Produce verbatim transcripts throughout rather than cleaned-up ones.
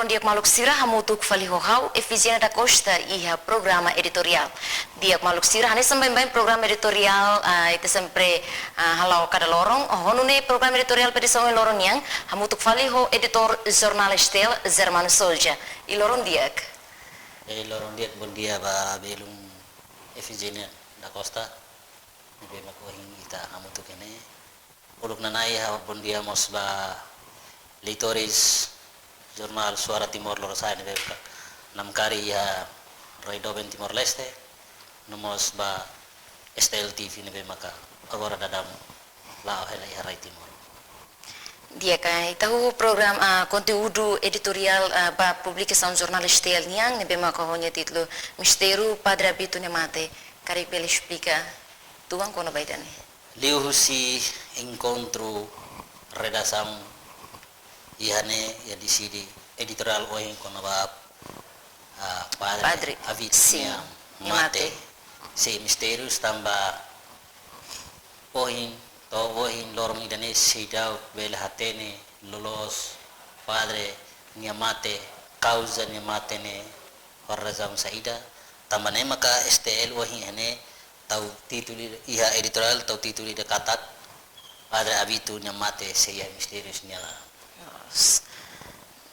Di'ak maluk sira, hamutuk fali ho ha'u, Efigenia da Costa, iha programa editoriál. Di'ak maluk sira, hanesan baibain programa editoriál, ah, ita sempre, ah, hala'o kada loron, ho nune'e programa editoriál ba edisaun loron nian, hamutuk fali ho editór jornál STL, Germano Souza. I loron di'ak. I loron di'ak, bondia ba belun Efigenia da Costa, ne'ebé mak ohin ita hamutuk iha ne'e. Uluk nana'in ha'u bondia mós ba leitores jornál Suara Timor Lorosa'e ne'ebé mak namkari iha rai doben Timor-Leste, no mós ba STL TV ne'ebé maka agora daudaun la'o hela iha rai Timor. Di'ak, ita hahú programa, ah, konteúdu editoriál, ah, ba publikasaun jornál STL nian, ne'ebé maka ho nia títulu Mistériu Padre Abito nia mate. Karik bele esplika uitoan kona-ba ida-ne'e? Liuhusi enkontru redasaun iha ne'e, iha deside editoriál ohin kona-ba, ah, Padre Padre, Abito sin, nia nia mate. Mate. Sei mistériu tanba ohin, to'o ohin loron ida-ne'e seidauk bele hatene loloos Padre nia mate, kauza nia mate ne'e ho razaun saida. Tanba ne'e maka STL ohin iha ne'e tau títulu, iha editoriál tau títulu ida katak Padre Abito nia mate sei iha mistériu nia laran. Yes.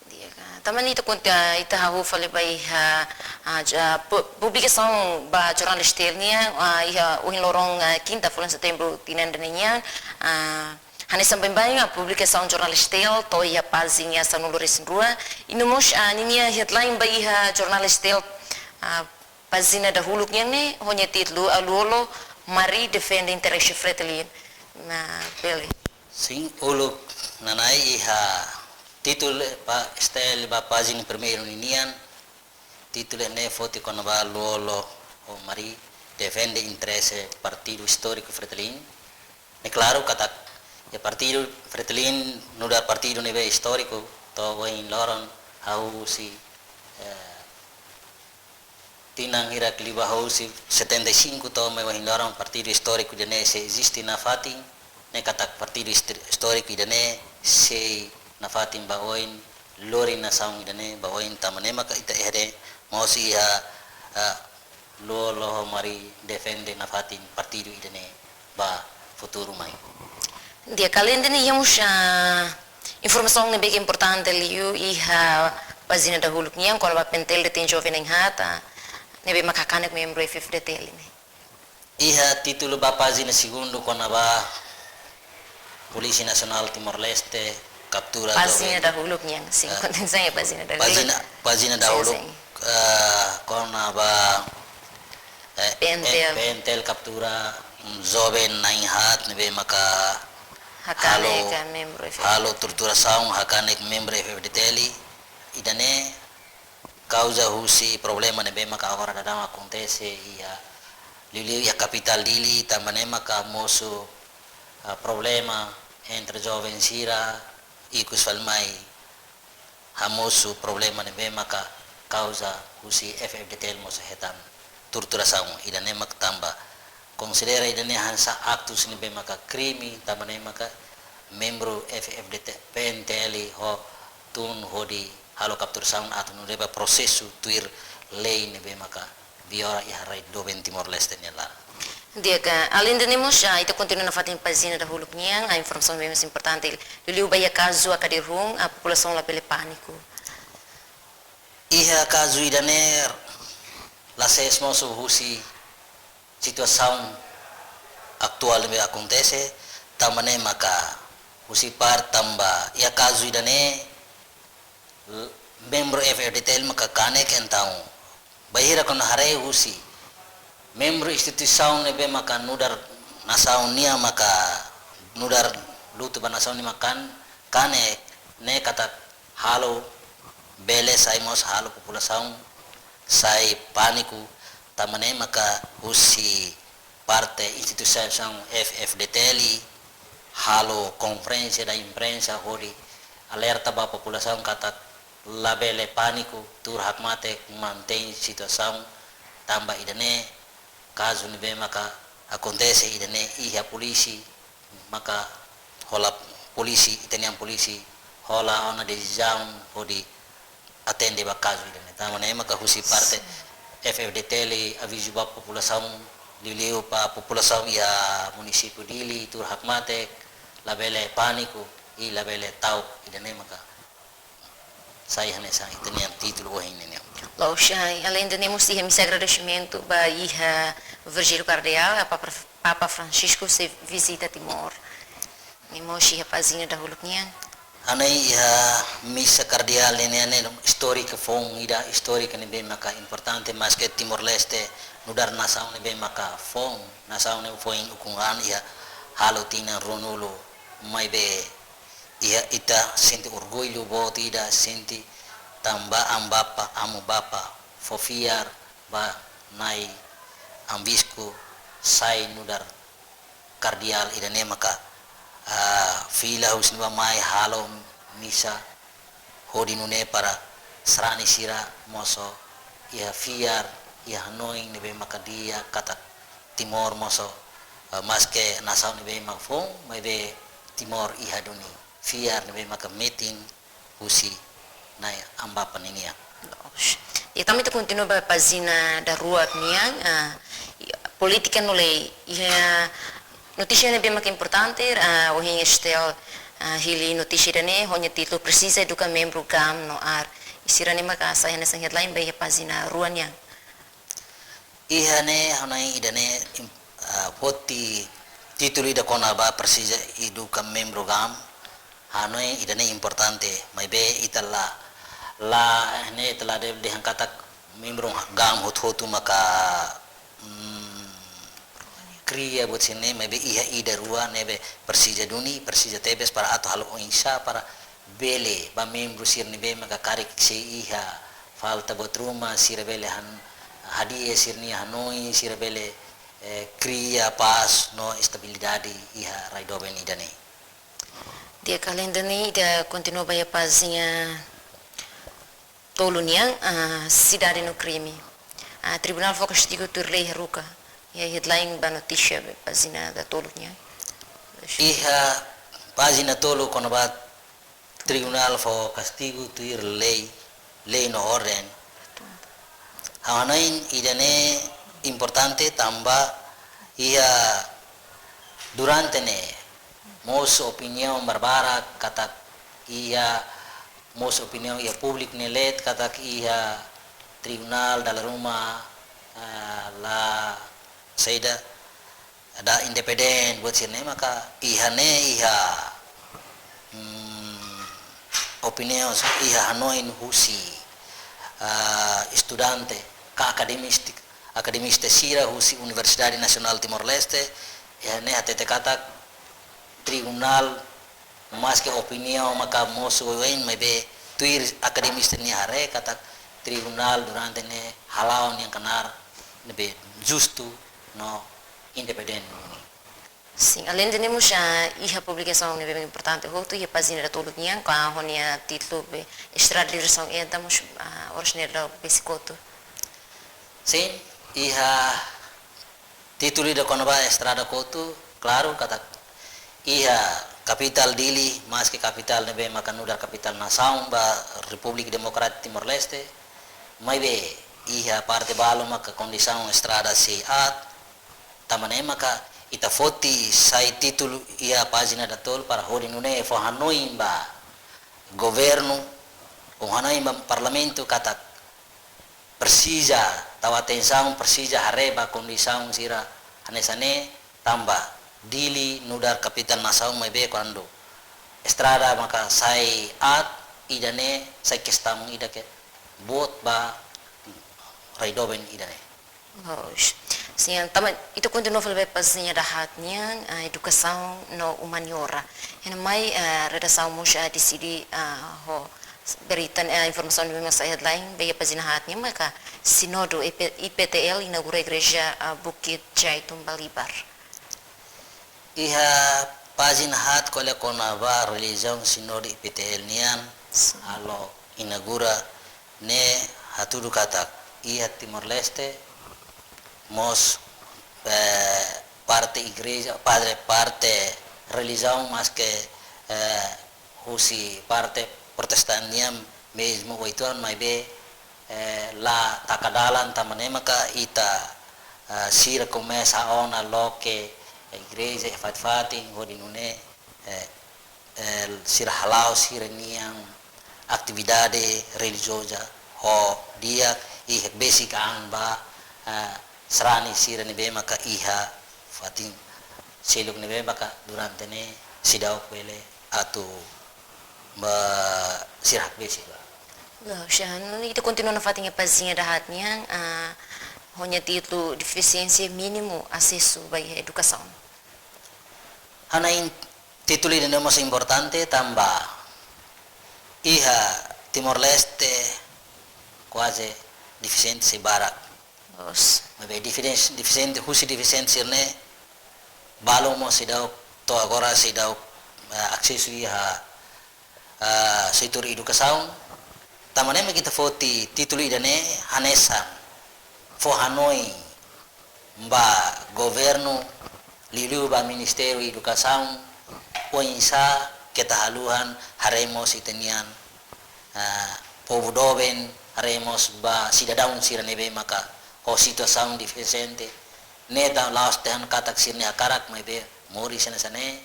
Di'ak, tanba ne'e ita konta, ita hahú fali ba iha, ah, ja, pu-, publikasaun ba jornál STL nian, ah, iha ohin loron, ah, kinta fulan Setembru tinan ida-ne'e nian, ah, hanesan baibain, ah, publikasaun jornál STL to'o iha pájina sanulu-resin-rua, i no mós, ah, ninia headline ba iha jornál STL, ah, pájina dahuluk nian ne'e, ho nia títulu Lú-Olo Mari Defende Interese Fretilin. Nah, bele. Sin, uluk nana'in iha títulu ba STL ba pájina primeiru ninian, títulu ne'e foti kona-ba Lú-Olo ho Mari Defende Interese Partidu Istóriku Fretilin. Ne'e klaru katak iha partidu Fretilin nu'udar partidu ne'ebé istóriku, to'o ohin loron hahú husi, eh, tinan hirak liubá husi setenta e cinco to'o mai ohin loron partidu istóriku ida-ne'e sei eziste nafatin, ne'e katak partidu istri-, istóriku ida-ne'e sei nafatin ba oin, lori nasaun ida-ne'e ba oin, tanba ne'e maka ita haree mós iha, ah, Lú-Olo ho Mari defende nafatin partidu ida-ne'e ba futuru mai. Di'ak, alende ne'e iha mós, ah, informasaun ne'ebé ke importante liu iha pájina dahuluk nian kona-ba PNTL detein joven na'in-haat, ah, ne'ebé maka kanek membru F-FDTL ne'e. Iha títulu ba pájina segundu kona-ba Polísia Nasionál Timor-Leste kaptura joven. Pájina dahuluk nian, sin, ah, kontinua iha pájina dahuluk. Pájina, pájina dahuluk, sin, sin, eh, kona-ba, eh, PNTL. Eh, PNTL kaptura, mm, joven na'in-haat ne'ebé maka hakanek halo, membru F-FDTL. Halo torturasaun, hakanek membru F-FDTL. Ida-ne'e kauza husi problema ne'ebé maka agora daudaun akontese iha, liuliu iha kapitál Dili, tanba ne'e maka mosu, ah, problema entre joven sira, ikus fali mai hamosu problema ne'ebé maka kauza husi F-FDTL mosu hetan torturasaun, ida-ne'e mak tanba konsidera ida-ne'e hanesan aktus ne'ebé maka krime, tanba ne'e maka membru F-FDTL, PNTL ho tun hodi halo kapturasaun atu nu'udar ba prosesu tuir lei ne'ebé maka viola iha rai doben Timor-Leste nia laran. Di'ak, alende ne'e mós, ah, ita kontinua nafatin pájina dahuluk nian, ah, informasaun ne'ebé mós importante. Liuliu ba iha kazu Akadir Hun, ah, populasaun labele pániku. Iha kazu ida-ne'e la sees mosu husi situasaun atuál ne'ebé akontese, tanba ne'e maka husi parte tanba iha kazu ida-ne'e, l-, membru F-FDTL maka kanek, entaun bainhira kona haree husi membru instituisaun ne'ebé maka nu'udar nasaun nian, maka nu'udar lutu ba nasaun nian maka kan-, kanek, ne'e katak halo, bele sai mós halo populasaun sai pániku, tanba ne'e maka husi parte instituisaun F-FDTL halo konferénsia da imprensa hodi alerta ba populasaun katak labele pániku, tuur hakmatek, mantein situasaun, tanba ida-ne'e kazu ne'ebé maka akontese ida-ne'e iha polísia, maka hola polísia, ita-nia polísia hola ona desizaun hodi atende ba kazu ida-ne'e. Tanba ne'e maka husi parte F F D T L avizu ba populasaun, liuliu ba populasaun iha munisípiu Dili, tuur hakmatek, labele pániku, i labele ta'uk, ida-ne'e maka sai hanesan ita-nia títulu ohin ne'e nian. Loos, ah, alende ne'e mós iha misa agradesimentu ba iha Virgílio Kardeál, Papa, Papa Francisco sei vizita Timor. Ne'e mós iha pájina dahuluk nian. Ha'u hanoin iha misa kardeál ne'e nian ne'e istóriku foun ida, istóriku ne'ebé maka importante, maske Timor-Leste nu'udar nasaun ne'ebé maka foun, nasaun ne'e foin ukun-an iha halo tinan ruanulu, maibé iha ita sente orgullu boot ida, sente tanba Amu Bapa, Amu Bapa fó fiar ba Na'i Amu Bispu sai nu'udar kardeál ida-ne'e maka, ah, fila husi ne'ebá mai halo misa hodi nune'e para sarani sira mosu iha fiar, iha hanoin ne'ebé maka di'ak katak Timor mosu, ah, maske nasaun ne'ebé mak foun, maibé Timor iha duni fiar ne'ebé maka metin husi Na'i Amu Bapa ninian. Loos. I tanba ita kontinua ba pájina daruak nian, ah, i, polítika no lei. Iha notísia ne'ebé maka importante, ah, ohin S T L, ah, hili notísia ida-ne'e, ho nia títulu Presiza Eduka Membru GAM no AR. I sira-ne'e maka sai hanesan headline ba iha pájina rua nian. Iha ne'e, ha'u hanoin ida-ne'e im-, ah, foti títulu ida kona-ba Presiza Eduka Membru GAM. Ha'u hanoin ida-ne'e importante, maibé ita la, la, ne'e ita la deve dehan katak membru GAM hotu-hotu maka, mm, kria buat sira-ne'e, maibé iha ida rua ne'ebé presiza duni, presiza tebes para atu halo oinsá para bele ba membru sira ne'ebé maka karik sei iha falta buat ruma, sira bele han-, hadi'a sira-nia hanoin, sira bele, eh, kria pás no estabilidade iha rai doben ida-ne'e. Di'ak, alende ne'e ita kontinua ba iha pájina tolu nian, ah, Sidade no Krime. Ah, Tribunál fó kastigu tuir lei haruka. Iha headline ba notísia be pájina datoluk nian. Iha pájina tolu kona-ba Tribunál fó kastigu tuir lei, lei no orden. Ha'u hanoin ida-ne'e importante tanba iha durante ne'e mosu opiniaun barbarak katak iha, mosu opiniaun iha públiku ne'e leet katak iha tribunál dala ruma, ah, la saida, la independente buat sira-ne'e maka iha ne'e iha, mm, opiniaun, iha hanoin husi, ah, estudante ka akademista, akademista sira husi Universidade Nasionál Timor-Leste, iha ne'e hatete katak tribunál, maske opiniaun maka mosu oioin, maibé tuir akademista nia haree katak tribunál durante ne'e hala'o nia knaar ne'ebé justu no independente. Sin, alende ne'e mós, ah, iha publikasaun ne'ebé importante hotu, iha pájina datoluk nian, ho nia títulu be Estrada Diresaun Eda mós, ah, oras ne'e dadauk besik kotu. Sin, iha títulu ida kona-ba estrada kotu, klaru katak iha kapitál Dili, maske kapitál ne'ebé maka nu'udar kapitál nasaun ba Repúblika Demokrátika Timor-Leste, maibé iha parte balu maka kondisaun estrada sei aat, tanba ne'e maka ita foti sai títulu iha pájina datoluk para hodi nune'e fó hanoin ba governu, fó hanoin ba parlamentu katak presiza tau atensaun, presiza haree ba kondisaun sira hanesan ne'e tanba Dili nu'udar kapitál nasaun maibé kuandu estrada maka sai aat, ida-ne'e sai kestaun ida ke boot ba rai doben ida-ne'e. Loos. Sin, tanba ita kontinua fali ba pájina dahaat nian, ah, edukasaun no umaniora. Iha ne'e mai, ah, redasaun mós, ah, deside, ah, ho berita, ah, informasaun ne'ebé mak sai headline ba iha pájina haat nian maka Sinodu I P T L inaugura igreja, ah, Bukit Jaitun Balibar. Iha pájina haat ko'alia kona-ba relijiaun Sinodu I P T L nian, sin, halo inaugura, ne'e hatudu katak iha Timor-Leste mós, eh, parte igreja, padre, parte relijiaun maske, eh, husi parte protestante nian mezmu oituan maibé, eh, la taka dalan, tanba ne'e maka ita, eh, sira komesa ona loke igreja iha fatin-fatin hodi nune'e, eh, eh, sira hala'o sira-nian atividade relijioza ho di'ak, i hakbesik an ba, eh, sarani sira ne'ebé maka iha fatin seluk ne'ebé maka durante ne'e seidauk bele atu ba sira hakbesik ba. Loos, ita kontinua nafatin iha pájina dahaat nian, ah, ho nia títulu defisiénsia mínimu asesu ba iha edukasaun. Hanoin títulu ida-ne'e mós importante tanba iha Timor-Leste kuaze defisiente sei barak. Loos. Maibé defisiente, defisiente, husi defisiente sira-ne'e balu mós seidauk, to'o agora seidauk, eh, asesu iha, eh, setór edukasaun. Tanba ne'e mak ita foti títulu ida-ne'e hanesan fó hanoin ba governu, liuliu ba Ministériu Edukasaun, oinsá keta haluhan haree mós ita-nian, ah, povu doben, haree mós ba sidadaun sira ne'ebé maka ho situasaun defisiente, ne'e la'ós dehan katak sira-ne'e hakarak maibé moris hanesan ne'e,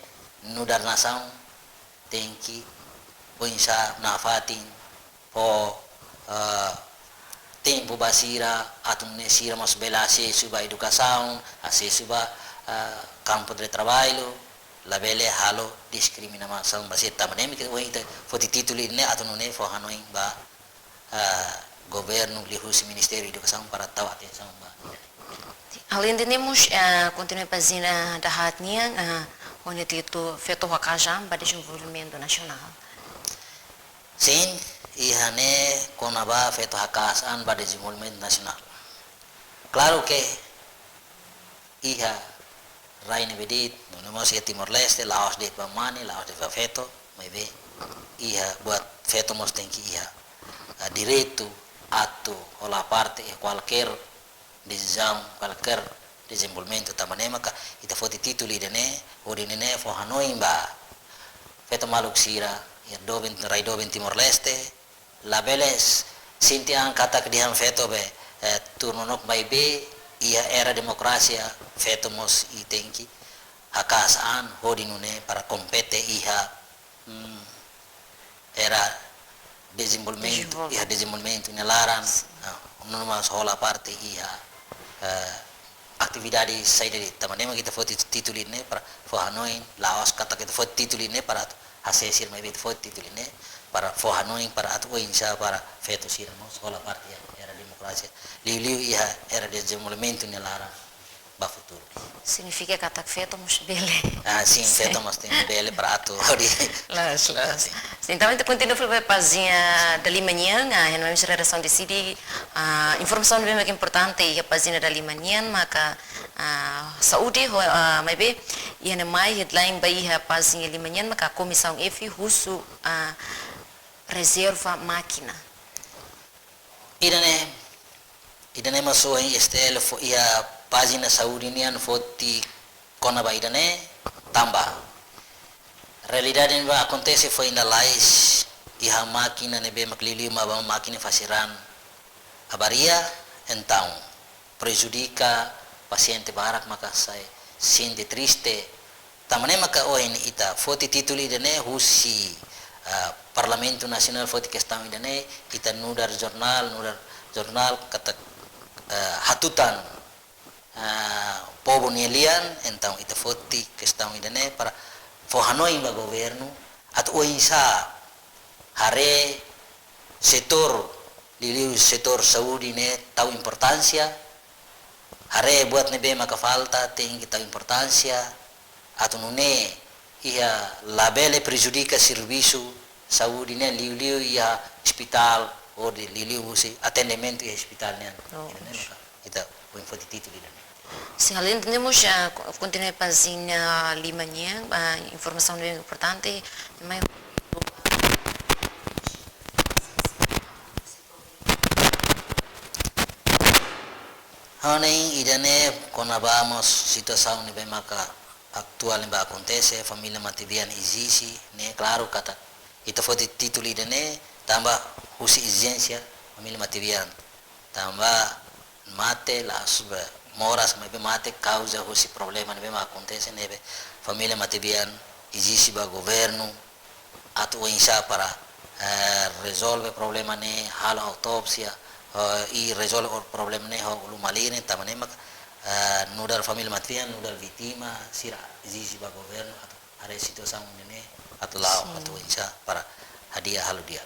nu'udar nasaun tenke oinsá nafatin fó, eh, tempu ba sira atu nune'e sira mós bele asesu ba edukasaun, asesu ba, eh, kampu de traballu, labele halo diskriminasaun ba sira. Tanba ne'e mak ita foti títulu ne'e atu nune'e fó hanoin ba, eh, governu liuhusi Ministériu Edukasaun para tau atensaun ba. Alende ne'e mós, eh, kontinua pájina dahaat nian, eh, ho nia títulu Feto Haka'as An ba Dezenvolvimentu Nasionál. Sin, iha ne'e kona-ba feto haka'as an ba dezenvolvimentu nasionál. Klaru ke iha rai ne'ebé de'it, nune'e mós iha Timor-Leste, la'ós de'it ba mane, la'ós de'it ba feto, maibé iha buat feto mós tenke iha, ah, direitu atu hola parte iha kualkér desizaun, kualkér dezenvolvimentu. Tanba ne'e maka ita foti títulu ida-ne'e, hodi nune'e fó hanoin ba feto maluk sira, iha doben, rai doben Timor-Leste, labele sente an katak dehan feto be, eh, tuur nonook maibé, iha era demokrasia, feto mós tenke haka'as an hodi nune'e para kompete iha, hmm, era dezenvolvimentu, Dezenvolve. iha dezenvolvimentu nia laran, ah, nune'e mós hola parte iha, eh, atividade saida de'it. Tanba ne'e mak ita foti títulu ne'e para fó hanoin, la'ós katak ita foti títulu ne'e para hase'e sira, maibé ita foti títulu ne'e para fó hanoin para atu oinsá para feto sira mós hola parte iha era demokrasia, liuliu iha era dezenvolvimentu nia laran ba futuru. Signifika katak feto mós bele. Ah, sin, Sin. feto mós tenke bele para atu hodi. Loos, loos. Sin, entaun ita kontinua fali ba pájina dalima nian, ah, iha ne'ebá mós redasaun deside, ah, informasaun ne'ebé mak importante iha pájina dalima nian, maka, ah, saúde, ho, ah, maibé, iha ne'e mai headline ba iha pájina lima nian, maka Komisaun F husu, ah, rezerva mákina. Ida-ne'e, ida-ne'e mós ohin S T L fó iha pájina saúde nian foti kona-ba ida-ne'e tanba realidade ne'ebé akontese foin lalais iha mákina ne'ebé mak liuliu mak ba mákina fase raan avaria, entaun prejudika pasiente barak maka sai sente triste. Tanba ne'e maka ohin ita foti títulu ida-ne'e husi, ah, Parlamentu Nasionál foti kestaun ida-ne'e, ita nu'udar jornál, nu'udar jornál katak, ah, hatutan, ah, povu nia lian, entaun ita foti kestaun ida-ne'e para fó hanoin ba governu atu oinsá haree setór, liuliu setór saúde ne'e tau importánsia, haree buat ne'ebé maka falta tenke tau importánsia, atu nune'e iha labele prejudika servisu saúde ne'e liuliu iha ospitál, hodi liuliu husi atendimentu iha ospitál nian. Oh. Ida-ne'e maka ita ohin foti títulu ida-ne'e. Sin, alende ne'e mós, ah, ko-, kontinua pájina lima nian, ah, informasaun ne'ebé importante, mai hanoin ida-ne'e kona-ba mós situasaun ne'ebé maka atuál ne'ebé akontese, família matebian Izisi, ne'e klaru katak ita foti títulu ida-ne'e, Tanba husi ezijénsia família Matebian. Tanba mate la'ós be moras, maibé mate kauza husi problema ne'ebé mak akontese ne'ebé família Matebian ezije ba governu atu oinsá para, eh, rezolve problema ne'e, halo autópsia, eh, i rezolve o problema ne'e ho ulun malirin, tanba ne'e mak, eh, nu'udar família Matebian, nu'udar vítima, sira ezije ba governu atu haree situasaun ne'e atu la'o, sin, atu oinsá para hadi'a halo di'ak.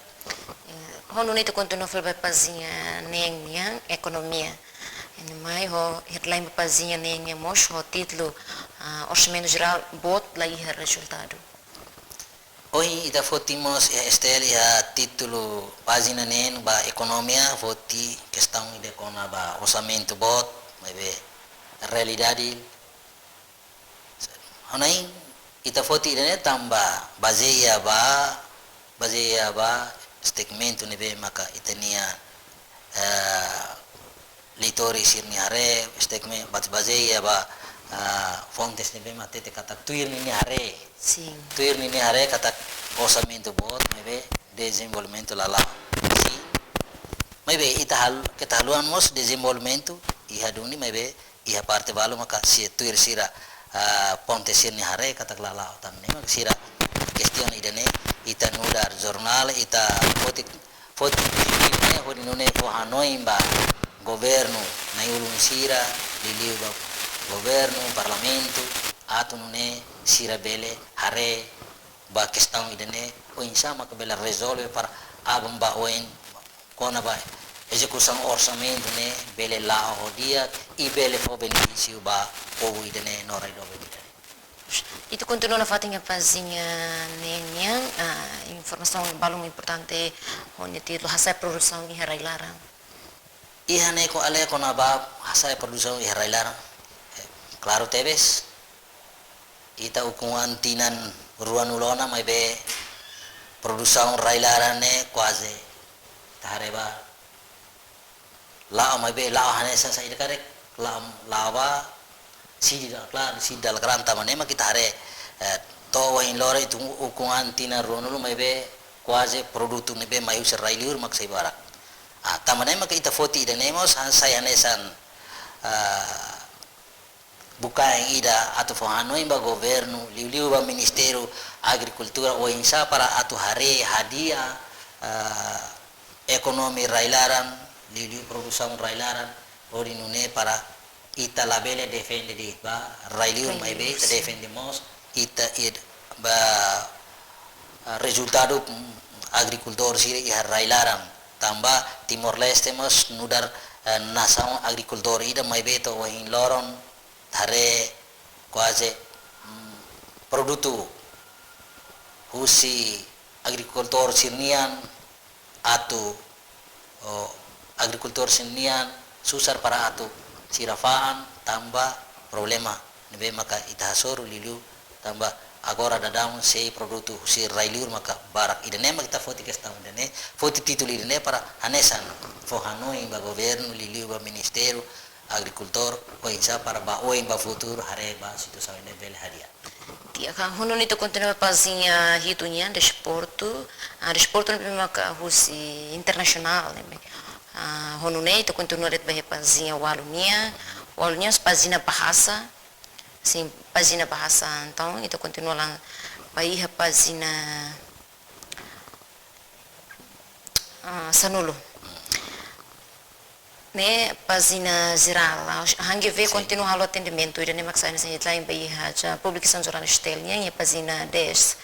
Ya, ho nune'e ita kontinua fali ba pájina neen nian, ekonomia. Iha ne'e mai ho headline ba pájina neen nian mós ho títulu, ah, Orsamentu Jerál boot la iha rezultadu. Ohin ita foti mós iha S T L iha títulu pájina neen ba ekonomia foti kestaun ida kona-ba orsamentu boot, maibé realidade. Ho nune'e ita foti ida-ne'e tanba bazeia ba, bazeia ba statement ne'ebé maka ita-nia, eh, leitór sira-nia haree, statement, ba, bazeia ba, eh, fontes ne'ebé mak hatete katak tuir ninia haree. Sin. Tuir ninia haree katak orsamentu boot, maibé dezenvolvimentu la la'o. Sin. Maibé ita hal-, keta haluha mós dezenvolvimentu iha duni, maibé iha parte balu maka sira tuir sira, ah, fonte sira-nia haree katak la la'o, tanba ne'e maka sira kestiona ida-ne'e, ita nu'udar jornál, ita foti, foti ne'e hodi nune'e fó hanoin ba governu, na'i-ulun sira, liuliu ba governu, parlamentu, atu nune'e sira bele haree ba kestaun ida-ne'e, oinsá maka bele rezolve para aban-bainrua kona-ba ezekusaun orsamentu ne'e bele la'o ho di'ak i bele fó benefísiu ba povu ida-ne'e no rai doben ida-ne'e. Ita kontinua nafatin iha pájina neen nian, ah, informasaun balun importante ho nia títulu Hasa'e Produsaun iha Rai-Laran. Iha ne'e ko ale kona-ba hasa'e produsaun iha rai-laran. Eh, klaru tebes. Ita ukun an tinan ruanulu ona maibé produsaun rai-laran ne'e kuaze ita haree ba la'o, maibé la'o hanesan saida karik, la'o, la'o ba sidi dala klaran, sidi dala klaran, tanba ne'e mak ita haree, eh, to'o ohin loron ita ukun an tinan ruanulu maibé kuaze produtu ne'ebé mai husi rai-liur mak sai barak. Ah, tanba ne'e mak ita foti ida-ne'e mós han-, sai hanesan, ah, bukae ida atu fó hanoin ba governu, liuliu ba Ministériu Agrikultura oinsá para atu haree hadi'a, ah, ekonomia rai-laran, liuliu produsaun rai-laran, hodi nune'e para ita labele defende de'it ba rai-liur, rai-liur, maibé ita, sin, defende mós ita id ba, ah, rezultadu, mm, agrikultór sira iha rai-laran. Tanba Timor-Leste mós nu'udar, eh, nasaun agrikultór ida maibé to'o ohin loron haree kuaze, mm, produtu husi agrikultór sira-nian atu, o, agrikultór sira-nian susar para atu sira fa'an tanba problema ne'ebé maka ita hasoru liuliu tanba agora daudaun sei produtu husi rai-liur maka barak. Ida-ne'e mak ita foti kestaun ida-ne'e, foti títulu ida-ne'e para hanesan fó hanoin ba governu liuliu ba Ministériu Agrikultór oinsá para ba oin ba futuru haree ba situasaun ne'e bele hadi'a. Di'ak, ho nune'e ita kontinua pájina hitu nian, desportu. Ah, desportu ne'e maka husi internasionál ne'e. Ah, ho nune'e ita kontinua de'it ba iha pájina ualu nian. Ualu nian, pájina bahasa. Sin, pájina bahasa. Entaun ita kontinua lai ba iha pájina, ah, sanulu. Ne'e pájina jerál, ah, H G V, sin, kontinua halo atendimentu, ida-ne'e mak sai hanesan headline ba iha publikasaun jornál S T L nian, iha pájina dez.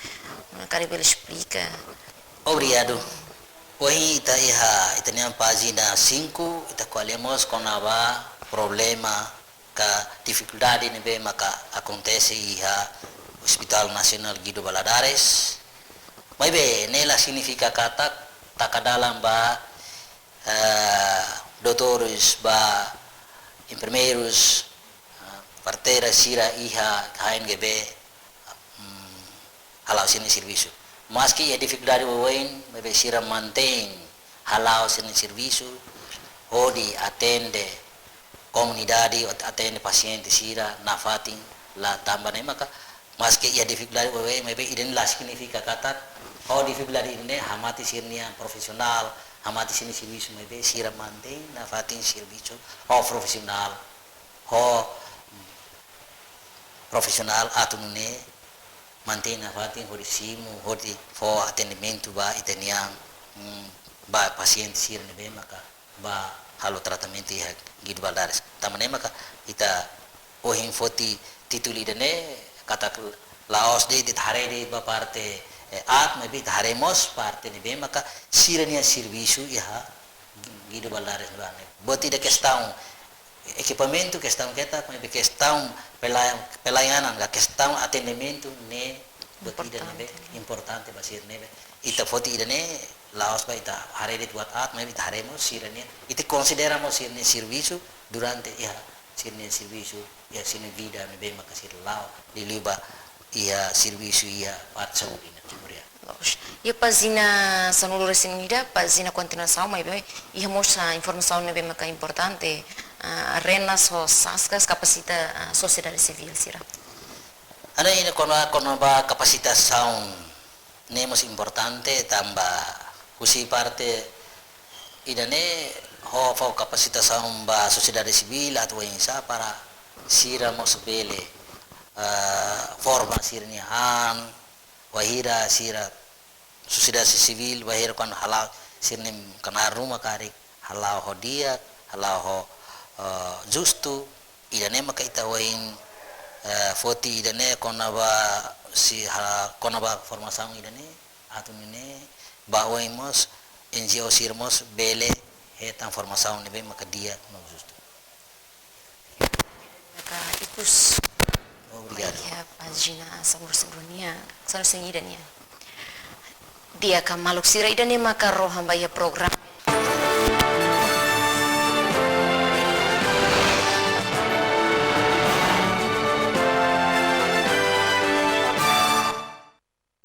Karik bele esplika? Obrigadu. Ohin ita iha, ita-nia pájina cinco, ita ko'alia mós kona-ba problema ka difikuldade ne'ebé maka akontese iha Hospital Nasionál Guido Valadares. Maibé ne'e la signifika katak taka dalan ba, eh, doutores, ba enfermeirus, eh, parteira sira iha H N G V, mm, hala'o sira-nia servisu. Maski iha difikuldade oioin, maibé sira mantein hala'o sira-nia servisu, hodi atende komunidade, at-, atende pasiente sira nafatin, la tanba ne'e maka, maski iha difikuldade oioin, maibé ida-ne'e la signifika katak Ho dificuldade ne'e hamate sira-nia profisionál, hamate sira-nia servisu, maibé sira mantein nafatin servisu ho profisionál, ho profisionál atu nune'e mantein nafatin hodi simu, hodi fó atendimentu ba ita-nia, mm, ba pasiente sira ne'ebé maka bá halo tratamentu iha Guido Valadares. Tanba ne'e maka ita ohin foti títulu ida-ne'e katak la'ós de'it ita haree de'it ba parte, eh, aat, maibé ita haree mós parte ne'ebé maka sira-nia servisu iha Guido Valadares ne'ebá ne'e. Buat ida kestaun ekipamentu, kestaun ketak, maibé kestaun pelaya-, pelayanan ka kestaun atendimentu ne'e buat ida ne'ebé importante, importante ba sira ne'ebé. Ita foti ida-ne'e la'ós ba ita haree de'it buat aat, maibé ita haree mós sira-nia. Ita konsidera mós sira-nia servisu durante iha sira-nia servisu, iha sira-nia vida ne'ebé maka sira la'o liuliu ba iha servisu iha parte saúde ne'e. Obrigadu. Loos. Iha pájina sanulu-resin-ida, pájina kontinuasaun, maibé iha mós, ah, informasaun ne'ebé maka importante, ah, renas ho saskas kapasita, ah, sosiedade sivíl sira. Ida-ne'e kona-, kona-ba kapasitasaun ne'e mós importante tanba husi parte ida-ne'e ha'u fó kapasitasaun ba sosiedade sivíl atu oinsá para sira mós bele, ah, forma sira-nia an, wainhira sira sosiedade sivíl, wainhira kuandu hala'o sira-nia knaar ruma karik hala'o ho di'ak, hala'o ho, eh, justu, ida-ne'e maka ita ohin, eh, foti ida-ne'e kona-ba si ha-, kona-ba formasaun ida-ne'e, atu nune'e ba oin mós N G O sira mós bele hetan formasaun ne'ebé maka di'ak no justu. Maka ikus. Obrigadu. Iha pájina sanulu-resin-rua nian, sanulu-resin-ida nian. Di'ak maluk sira, ida-ne'e maka rohan ba iha programa